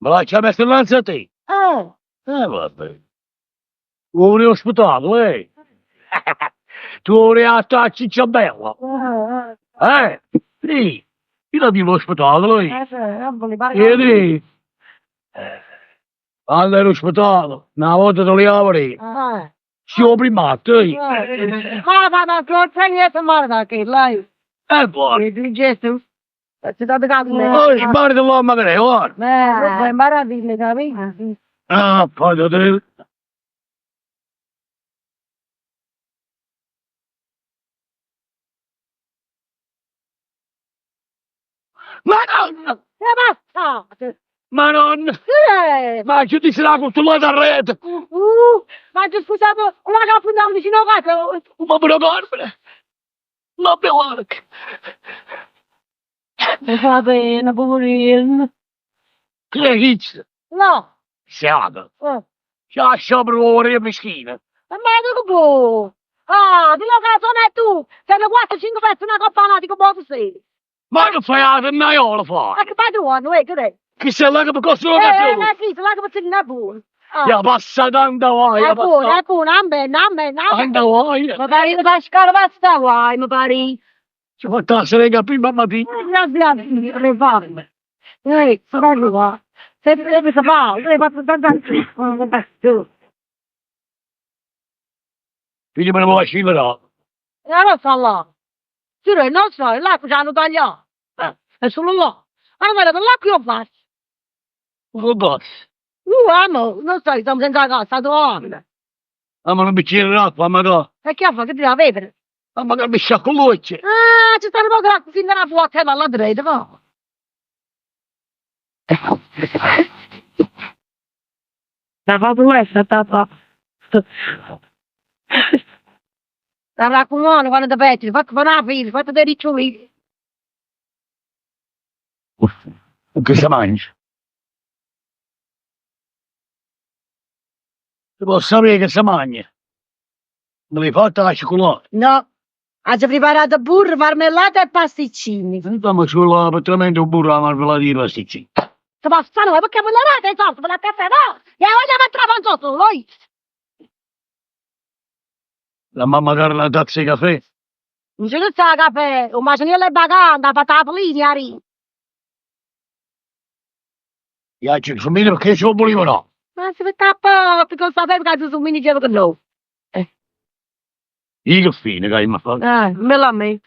Me l'aggia mettere 'nnanze a te? Eh. E va bene. Vuò venì 'o spettacolo, eh? Tu vuò venì a a Cicciabella? Eh? Sì, io la 'o spettacolo, eh. Vieni. Quando era 'o spettacolo, na vota te l'ja vedè. Si 'o primmo atto, eh. Ma va, ma non c'è niente male da chella, eh. E buono. Gesù. Oh, guarda l'uomo che è, guarda. Ah, poi te... Madonna! Madonna! Ma ci disse la culturata arreto! Ma scusa, ma che appuntamento vicino a casa? Ma pure Carmine! Ma guarda! Mi fa pena, poverino. Chi è chist? No. Siato. Eh. Già sciopero ora mischina. Ma tu che vuoi? Ah, dillo che la zona è tu. Sono 4, 5 pezzi, una coppa là, dico, boh, sei. Ma che fai a naiola fai? Ma che padrone, uè, che è? Chi sei là che per costo non Eh, ma chi, là che per non è buono. Ah. Ya passa tanta guai, È ya buono, passa è buono, amen, amen, amen. tanta guai. Mi pare che Pasquale passa guai, mi pare. Ci ho fatto la seringa prima mattina. Eh, sono qua. Sempre si fa, lei fa tanta Quindi me ne voglio scendere. E allora sta là. Sì, non so, l'acqua ci hanno tagliato. È solo là. Allora l'acqua io faccio. Che gas? Amo, non so, stiamo senza gas, dove? Ah, ma non bicchiere d'acqua, ma no. E che fa? Che ti da bere? Ah, ma che mi sciacco l'occhio. Ah, ci stanno poco l'acqua fin dalla fuoca, ma là dentro, va. La fa questa, papà. La raccomando quando ti petti, fatti fare una fila, fatti dei riccioli. Che si mangia? Si può sapere che si mangia? Non l'hai fatta la cioccolata? No, ha preparato burro, marmellata e pasticcini. Insomma, ci vuole praticamente un burro alla marmellata di pasticcini. Ti passano, perché quella rata è sotto, per la caffè, no? E voglio mettere la sotto, lui. La mamma dare la tazza di caffè? Non c'è sta caffè, o macinello è vacante, ha fatto la polina, Ari. Ya ci sono perché ci volevo no. Ma si mette a poco, perché sapevo che ci sono mini che no. Io che fine che mi fatto? Me la me.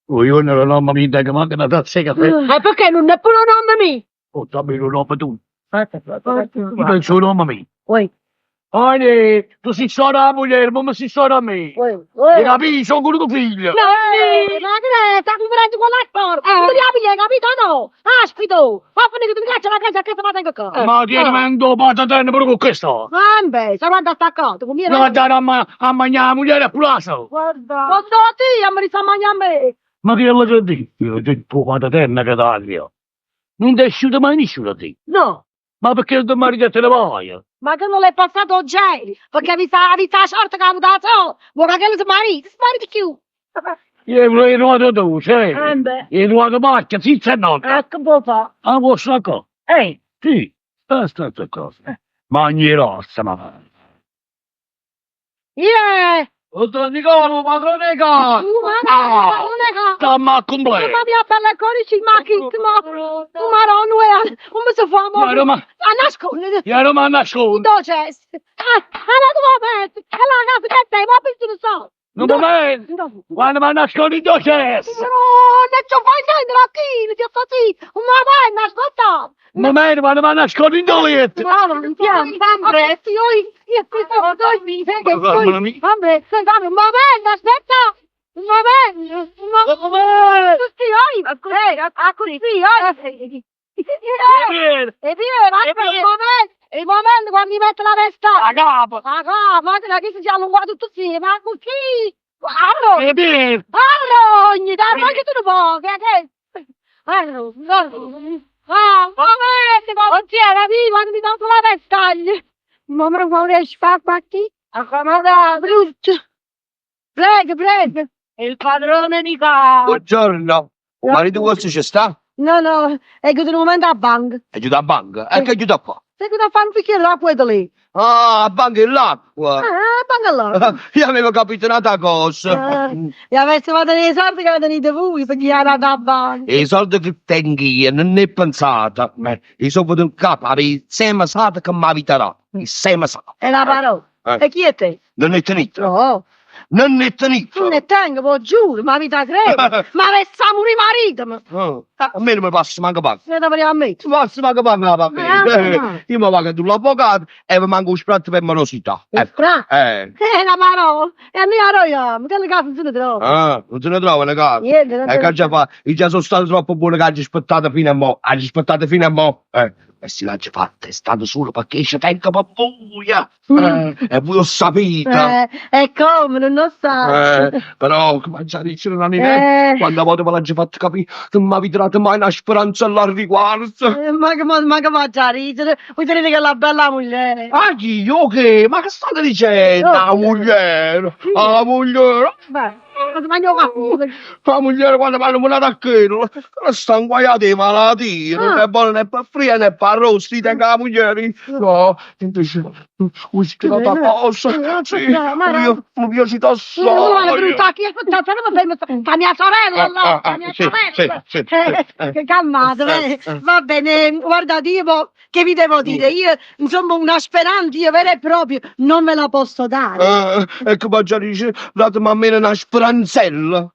Oh, io non ho nome mio, che manca una tazza di caffè. Ma perché non è pure un nome mio? Oh, dammi un nome tu. Io penso un nome mio. Oi, Ah, ne, tu sei sora la moglie, ma sei sora a me. oi, E oi. capisci, sono con tuo figlio. No, ma che è? Sta comprando con la porta. Tu devi aprire, capito no? Aspito. Fa finire che tu mi caccia la casa, che ma tengo qua. Ma tieni mando patatene pure con questo. Vabbè, sono andato attaccato. Con mia Non andare a, ma- a mangiare la moglie e pure la sola. Guarda. Guarda ti, a mi sta mangiando a me. Ma che lo devo dire? Io ti patatene che taglio. Non ti è uscito mai nessuno a te. No. Ma perché il marito te ne vai? Ma che non l'è passato oggi? Perché mi sta, mi sta sorta che ha avuto la sola. Vuoi che si marito, si marito più. Io l'ho trovato tu, sai? Eh beh. Io ho trovato macchia, zizza e nonna. Ecco un po' fa. Ah, vuoi sta cosa? Ehi. Sì, sta sta cosa. Mangi rossa, ma... Yeah. Oh, Nicola, padrone casa! Ma non è che... Stamma a completo! Ma mi ha parlato con i macchine, ma... Ma no, come si fa? Ma Roma, A nascondere. io Roma a nascondere! Dove c'è? Ah, ma tu vai E la casa che te, ma perché non so? Non mi vedo! No. Quando mi nascondi dove c'è? No, non ci fai niente, la china, ti fa sì. Ma vai, nascosta. Mi vedo quando mi nascondi dove letto! Ma non piano, sempre. Io, io, questo, Ma mi- Vabbè, ma bene, aspetta. Va bene, ma Tutti oi, eh, così, oi. E via, ma il momento, il momento quando mi metto la vesta. La capo! Ma no, ma che si siamo guardato tutti insieme, ma così. Allora, E via! allora, ogni tanto anche tu un po', che che. Allora, ah, va bene, ma oggi era vivo, quando mi dato la vestaglia. Ma non vorrei fare qui. Ancora brutto. Prego, prego. Il padrone di casa. Buongiorno, 'o marito vostro ci sta? No, no, è ghiuto nu mumento 'a banca. È ghiuto 'a banca? E che è ghiuto a fa? S'è ghiuto a fa nu bicchiere d'acqua 'e telè. Ah, 'a banca 'e l'acqua! Ah, 'a banca 'e l'acqua. Io avevo capito n'ata cosa. E avessimo tenè 'e solde ca tenite vuje pe ghì a 'a banca. 'E solde che tengo io nun 'e pensate. 'E solde 'ncapa ave sei mesate che m'avita dà. 'E sei mesate. È na parola. E chi 'e tene? Nun 'e tenite? No. Nun 'e tenite? Nun 'e tengo, v'o giuro, m'avita credere. M'avessa murì maritemo. A me nun me passa manco p'a. Ne te a me. Non passa manco p'a capa a me. Io me vaco addò l'avvocato e ve manco 'o sfratto pe morosità. 'O sfratto? Eh. È na parola. E a noi 'a roiamo, chella casa non se ne trova. Ah, non se ne trova una casa? Niente, non E se che aggia fa? Io già sono stato troppo buono che aggio aspettato fino a mo'. Aggio aspettato fino a mo'. E si l'aggio fatta è stato solo perché ci tengo per voi. E voi 'o sapite. E come, nun 'o sai? Però, come aggia dicere, Nanninè, quanta vote ve l'aggio fatto capì, nun m'avite dato mai na speranza al riguardo. Ma che ma che m'aggia ridere? Voi tenete chella bella mugliera. Ah, chi, io che? Ma che state dicendo? 'A mugliera, 'a mugliera. Beh, ma mangia 'o caffè. 'A mugliera quando m'hanno mandato a chella, chella sta inguaiata 'e malattia, non è buona né per frije né per arrosto, io tengo 'a mugliera, no, invece whisky n'ata cosa, sì, io mi piace assai. Sta mia sorella là, sta mia sorella. Calmate, va bene, guardate, io mo, che vi devo dire? Io, insomma, una speranza, io vera e propria, non ve la posso dare. E che m'aggia dicere, datemi almeno una speranzella.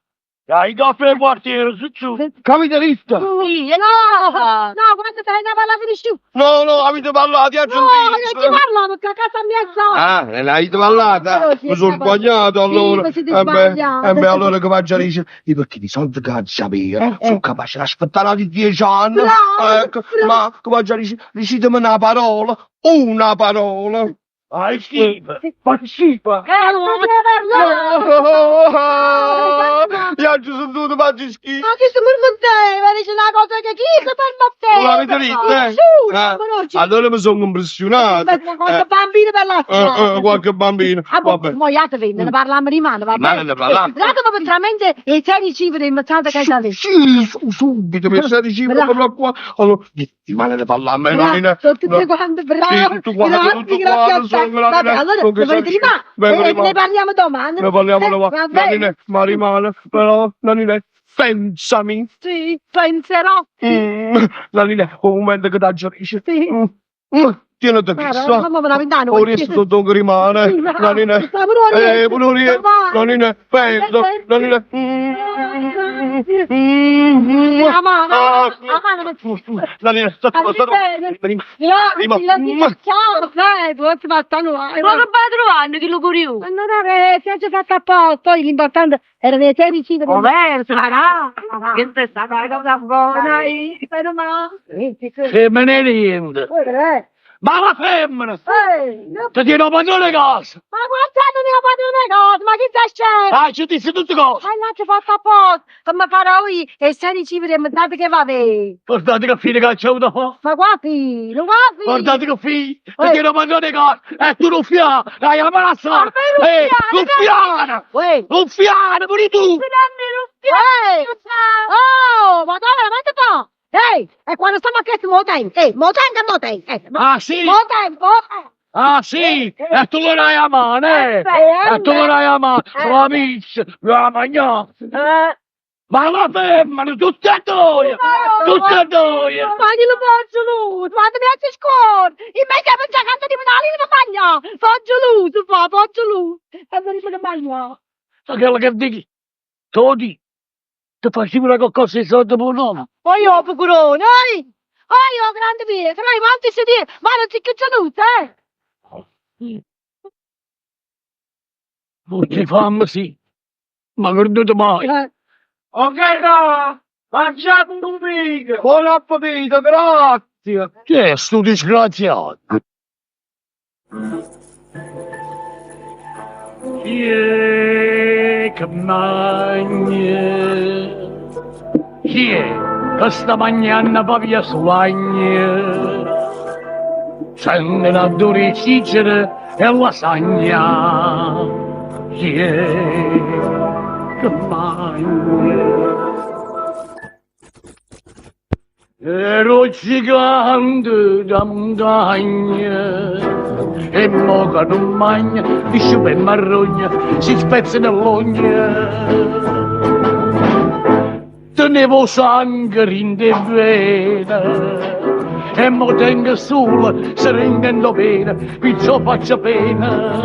Dai, caffè al quartiere, su su. Che avete detto? Io no, no, quando te ne parlato nessuno. No, no, avete parlato, io No, non ci parlo perché a casa mia so. Ah, ne avete parlato? Sì, Mi sono sbagliato allora. Sì, mi siete Eh beh, sbagliati. eh beh, allora che m'aggia dicere? Io perché di soldi che aggia avere, sono capace di aspettare altri 10 anni. Bravo, Ecco, bravo. ma come aggia dicere? Dicitemi una parola, una parola. Fai schifo, fai schifo. Non ne parlare. Io ho sentito faccio schifo. Ma che si permetteva? Dice una cosa che chi si permetteva? L'avete detto, eh? Giuro, Eh, ma non ci... Allora mi sono impressionato. Ma qualche bambino per la strada. Qualche bambino. Ah, boh, Vabbè. mo jatevenne, ne parliamo rimane, va Rimane bene? ne parliamo. Datemi veramente i 16 cifre in mezzo che avete. Sì, su, subito, mi stai dicendo Bravo. proprio qua. Allora, rimane ne parliamo, Bravo, no, sono tutte quante brave. Sì, tutto quanto, Grazie, tutto grazie quanto, a te. sono Vabbè, grande. allora Con che ne volete sai- rimane? Vengo rimane. Ne parliamo domani. Ne parliamo domani. Va bene. Nanine, ma rimane, però, Nanine, pensami. Sì, penserò. Nanine, un momento che t'aggio dice. Sì. Tieniti Guarda, chissà. mamma me la vent'anni. O resto tutto rimane. Sì, bravo. Nanine. Stiamo pure Pure io. Domani. Nanine, pensa. Nanine. La mamma, Ah, la mamma, Nanine, sta sta bene. Prima. Grazie, ciao, dai, tu ti fatto Ma che vai trovando chi lo curioso? Ma non è che si è già fatto apposta, poi l'importante era le 16 cifre. Ovvero, sarà. Che te sta una cosa buona. Meno male. Femmine niente. Ma la femmina! No, Ti tiene padrone casa! ma guardate non è padrone cosa, ma chi sta scemo? Ah, ci disse tutte cose! Ma l'ha fatto apposta, come farò io? E 16 cifre e mettate che va bene. Guardate che fine che c'è avuto fa! Ma guardi, lo guardi. Guardate che figlio! Ti tiene padrone casa! E tu ruffiana! Dai, la malassa! Ma Eh, ruffiana! ruffiana! Uè. Ruffiana, pure tu! Ehi! Oh, madonna, ma che fa? Ehi, e quando stiamo a chiedere mo tempo, ehi, mo tempo e mo tempo, Ah, sì? mo tempo, Ah, sì? E tu lo dai a mano, eh? E tu lo dai a mano! Sono amici! Mi va a mangiare! Ma la femmina, tutte e due! Tutte e due! Ma io lo faccio lui, ma mi piace scuola, invece per giocare di una linea mangia, faccio lui, tu fa, faccio lui, e non mi mangia. Sai quello che dici? Todi, ti facevi qualcosa di soldi per un nome? Poi io, piccolone, ehi, oh io, grande Pietro, lei quanti si dice, ma non si che geluto, eh? Tutti fame sì, ma creduto mai. Ok, no, mangiamo un mica. Buon appetito, grazie. Che è sto disgraziato? Chi è che mangia? Chi è che sta mangiando pa via suagna? Sente l'odore di cicere e lasagna. Chi è che mangia? Ero 'o gigante d' 'a muntagna e mo ca nun magno piscio pe' marrogna si spezzano ll'ogne. Tenevo 'o sango dint' 'e vene e mo tengo sulo siringa 'int' 'o pene pirciò faccio pena.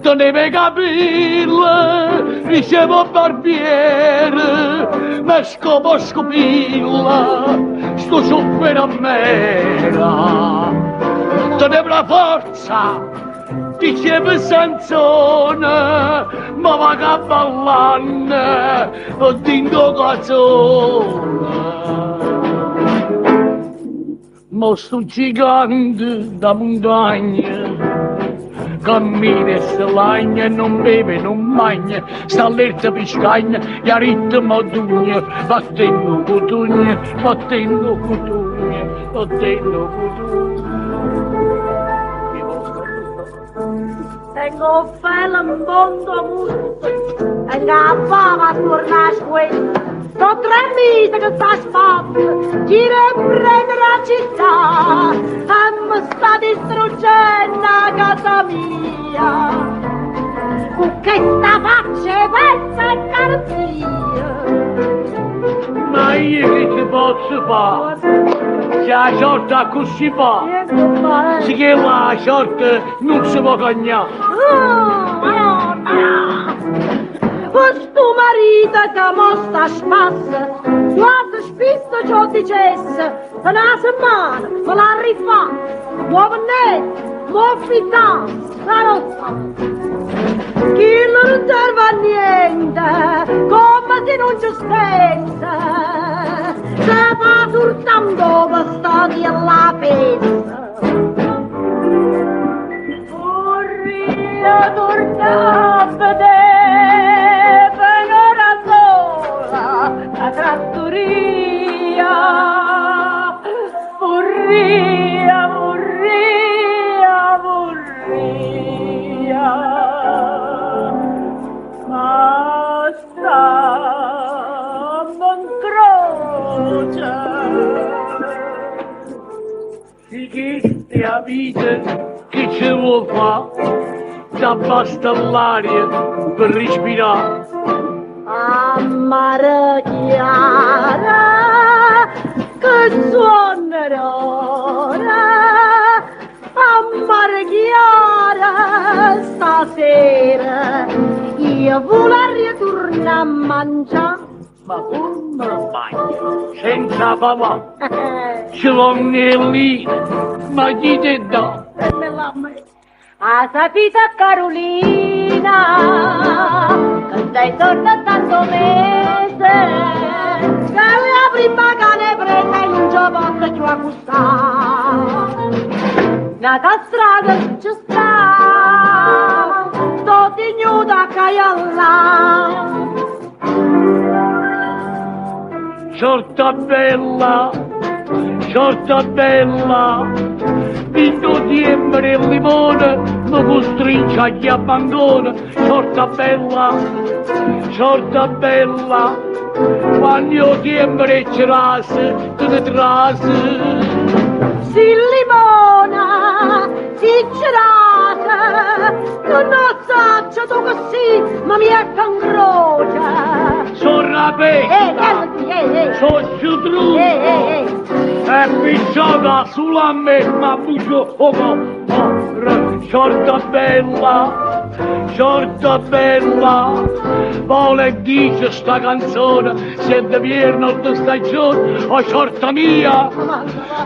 Tenevo 'e capille, diceva 'o barbiere, me scopo 'o scupillo, sto ciuffo 'e na mera. Tenevo 'na forza, diceva Sansone, mo vaco abballanno dint' 'o cazone. Mo stu gigante da muntagna cammina e se lagna e non beve e non magna, sta allerta piscagna e a ritmo dugna, battendo cutugna, battendo cutugna, battendo cutugna. Tengo 'o ffele 'mponta 'o musso, tengo 'a fava attuorno 'a squella. So' tre mise che sta spasso gira 'e pprete d' 'a città e me sta distruggenno 'a casa mia. Cu chesta faccia 'e pezza e carestia. Ma io che ce pozzo fa? Si 'a ciorta accussì fa, si chella 'a ciorta nun se po' cagnà. Stu marito che mo sta a spasso, quase spisso ce 'o dicesse, pe na semmana me l'ha rifà, mo vennette, mo affittasse, la rotta. Chillo nun serve a niente, comme si nun ce stesse, se fa soltanto pe sta la pesa. Vorria tornà a vedè pe n'ora sola la trattoria. Vorria, vorria, vorria. Ma stammo 'n croce. Si chesta è 'a vita che ce vuò fa? T'abbasta l'aria pe respirà. A Marechiara, che suonno d'oro, a Marechiara stasera io vularria turnà a mangià. Ma come magna? Senza papà. Ce vonno 'e lire, ma chi te dà? 'A sapite a Carulina, che sei sorda tanto mese, che la primma che ne prende non ci posso più accostare. N'ata strada non ci sta, sto tenuta a caiallà. Ciorta bella, ciorta bella, dint' 'o tiempo d' 'e limone me custringe a ghi' a bancone. Ciorta bella, ciorta bella, quanno è 'o tiempo d' 'e cerase te ne trase. Si limona, si cerasa, nun 'o saccio tu che sì, ma mi è 'ncroce. So' rapesta, so' cetrulo e pirciò ca sulo a me m'abbusca 'o core. Ciorta bella, ciorta bella, vola e dice sta canzone, se è de vierno o de stagione, oh ciorta mia,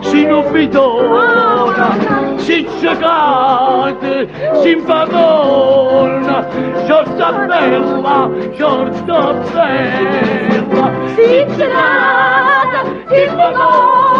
si nu bidone, si cecate, si 'nfamona, ciorta bella, ciorta bella, Si cerasa, si 'nfamona.